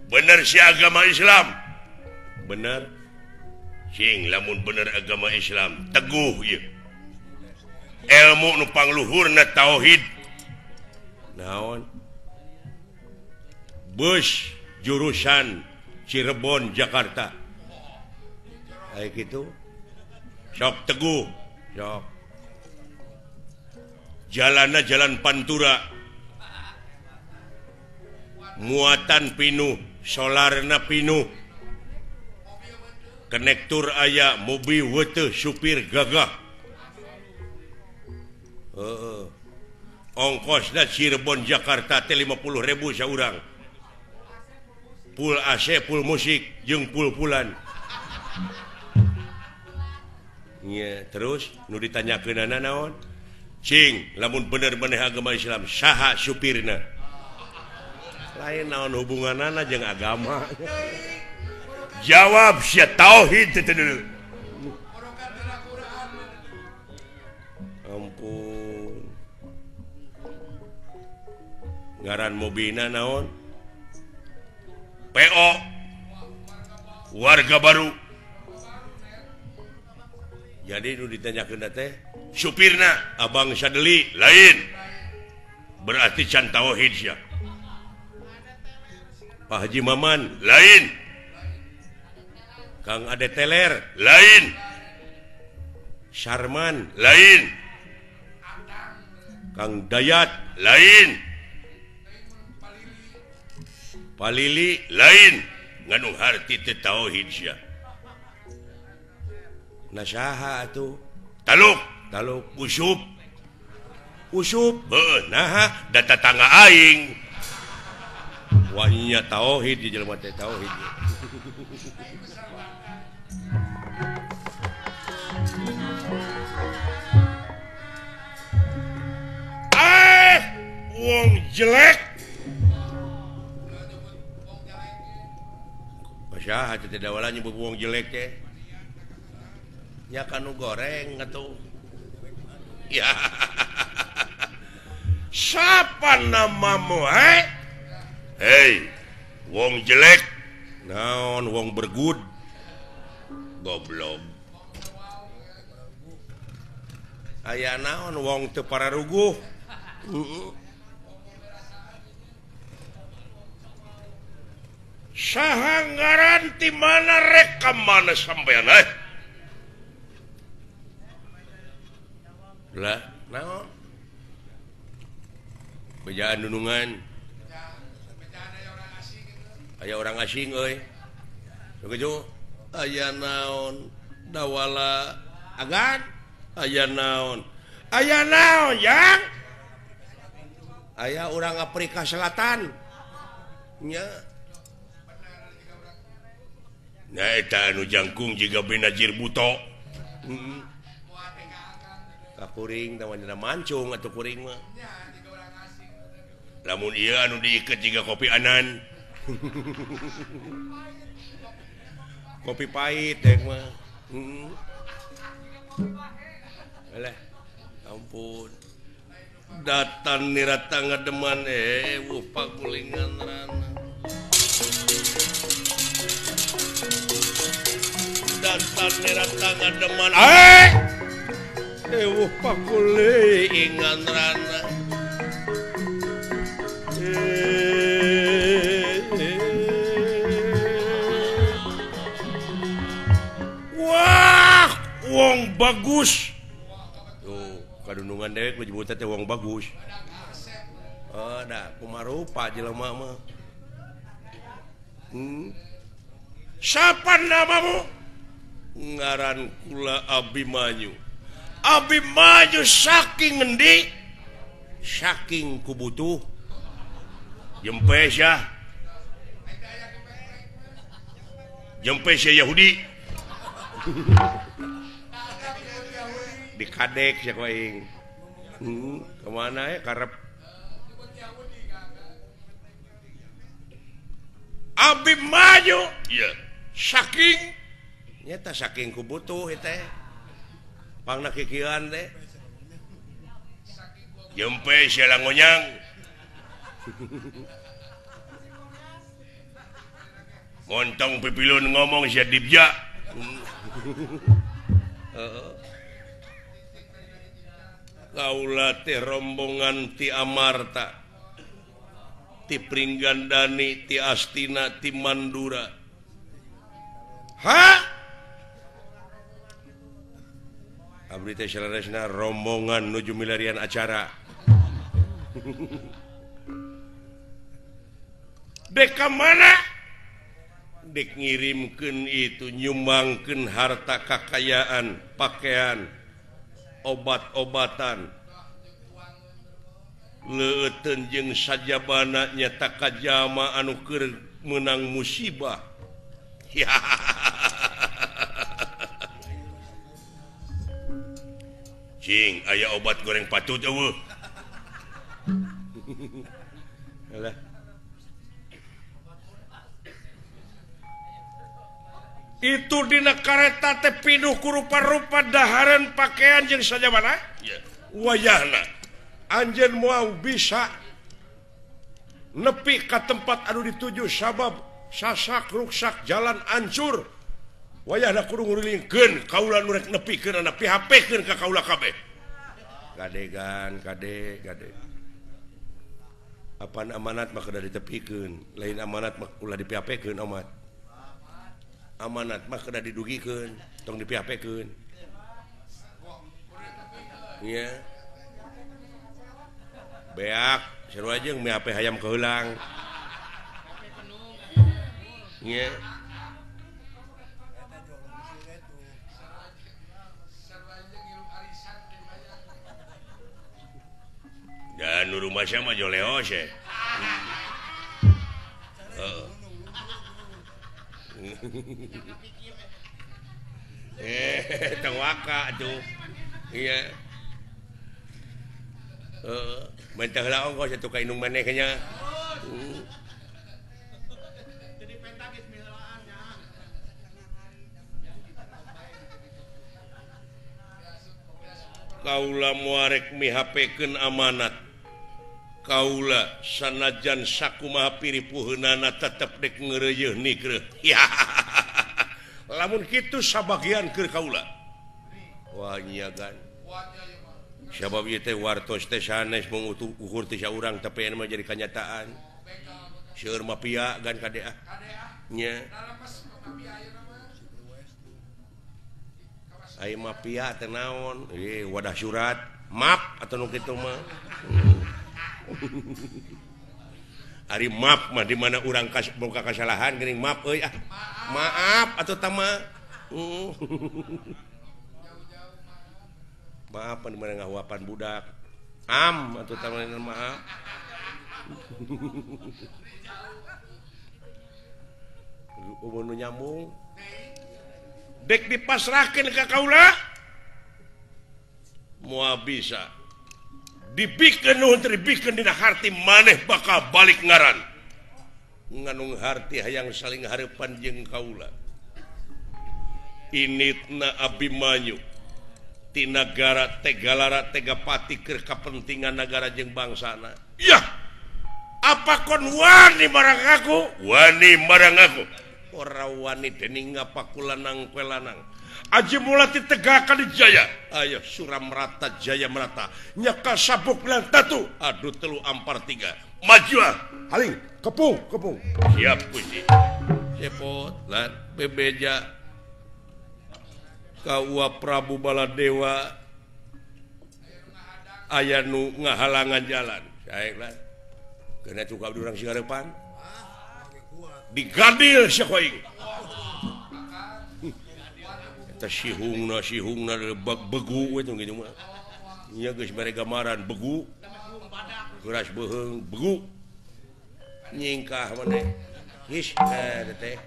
Bener si agama Islam. Bener. Sing lamun bener agama Islam teguh ieu. Ilmu nu pangluhurna tauhid. Naon? Bus jurusan Cirebon Jakarta. Kayak gitu. Sok teguh, sok. Jalanna jalan Pantura. Muatan pinuh, solarna pinuh. Konektur aya, mobil weteh, supir gagah. Heeh. Ongkosna Cirebon Jakarta teh 50.000 saurang. Full AC, full musik, jeung pul-pulan. Nya, terus nu ditanyakeunana naon? Cing, lamun bener-bener agama Islam, saha supirna? Lain naon hubunganana jeung agama? Jawab sia tauhid teh dulu. Ampun. Ngaran mobilna naon? PO warga baru. Jadi nu ditanyakeun teh supirna Abang Sadeli lain. Berarti can tauhid sia. Pak Haji Maman lain. Kang Ade Teler lain. Sarman lain. Kang Dayat lain. Palili lain. Nganu harti teu tauhid sia. Nah saha atuh? Taluk, taluk usup. Usup, heuh naha da tatangga aing. Wah nya tauhid di jelema teh tauhid. Eh, wong jelek. Saha teh dawala nyebut wong jelek teh? Nya kanu goreng atuh. Ya. Siapa namamu, eh? Hei, wong jelek. Naon wong bergud? Goblok. Aya naon wong teu pararuguh? Saha ngaran ti mana rek ka mana sampean eh? Lah, naon? Bejaan nunungan. Aya orang asing euy. Begitu aya naon dawala agan aya naon. Aya naon yang? Aya orang Afrika Selatan. Nya. Nah eta anu jangkung jiga Benazir Buto. Heeh. Kuring teh mancung atuh kuring mah. Lamun ieu anu diiket jiga kopi anan. Kopi pahit teh mah. Heeh. Alah, ampun. Datan nirata ngademan wuh pagulingan rana. Datan nirata ngademan ewuh pagulingan rana. Wah, wong bagus. Tuh, kadunungan dewek menyebutnya teh wong bagus. Oh, da kumarupa jelema mah. Siapa namamu? Ngaran kula Abimanyu. Abimanyu saking ngendi? Saking kubutuh. Jempe sia. Jempe sia Yahudi. Dikadek sia ku aing. Kemana ya karep. Abimanyu. Iya. Saking nyata saking kubutuh teh. Pangna kikieuan teh. Jempe sia langonyang. Montong pipilun ngomong sia dibja. Kaula teh rombongan ti Amarta, ti Pringgandani, ti Astina, ti Mandura. Hah? Abdi teh saleresna rombongan nuju milarian acara. Dek ka mana? Dek ngirimkeun itu nyumbangkeun harta kakayaan, pakaian, obat-obatan, leuteun jeung sajabana nyata kajama anu keur meunang musibah. Cing, aya obat goreng patut eueuh. Alah. Itu dina kareta teh pinuh ku rupa-rupa dahareun pakaian jeung sajabana. Wayahna anjeun moal bisa nepi ka tempat anu dituju sabab sasak ruksak jalan ancur. Wayahna kudu ngurilingkeun kaula nu rek nepikeun ana PHP-keun ka kaula kabeh. Kadegan kade kade. Apaan amanat mah kudu ditepikeun, lain amanat mah ulah di PHP-keun omat. Amanat mah kudu didugikeun, tong di PHP-keun. Iya. Beak, seru aja jeung PHP hayam keulang. Iya. Dan nu rumah saya mah joleos ya. Tewaka tuh. Iya. Mentah heula ongkos atuh ka indung maneh nya. Jadi penta geus miheulaan nya. Kaula muarek mihapekeun amanat. Kaula sanajan sakumaha piripuheunana tetep dek ngeureuyeun nikreuh. Lamun kitu sabagian keur kaula. Wah nyiagan. Sabab ieu teh wartos teh sanes mung ukur teh saurang tapi anu mah jadi kanyataan. Seueur mafia gan kade ah. Nya. Ai mafia teh naon? Wadah surat, map atau nu kitu mah. Ari maaf mah di mana urang boga kasalahan geuning maaf euy ah. Maaf atuh tah mah. Maaf di mana ngahuapan budak. Am atuh tah mah maaf. Umur nu nyambung. Dek dipasrahkeun ka kaula. Moal bisa. Dibikeun nuhun teh dibikeun dina harti maneh bakal balik ngaran. Nganung harti hayang saling hareupan jeung kaula. Initna Abimanyu ti nagara Tegalara Tegapati keur kapentingan nagara jeung bangsana. Yah! Apa kon wani marang aku? Wani marang aku. Ora wani dening ngapakulanang kowe lanang. Aji mulati tegakan di jaya. Ayo Suramrata Jaya Merata. Nyaka sabuk lan tatu. Aduh telu ampar tiga. Maju ah. Haling kepung kepung. Siap Gusti. Cepot lan bebeja. Kaua Prabu Baladewa aya nu ngahalangan jalan. Saek lan. Keuna cukup di urang sigarepan. Digadil sia ku aing. Eta sihungna sihungna begu we kitu mah. Nya geus mere gambaran begu. Geras beuheung begu. Nyingkah maneh. Geus teh.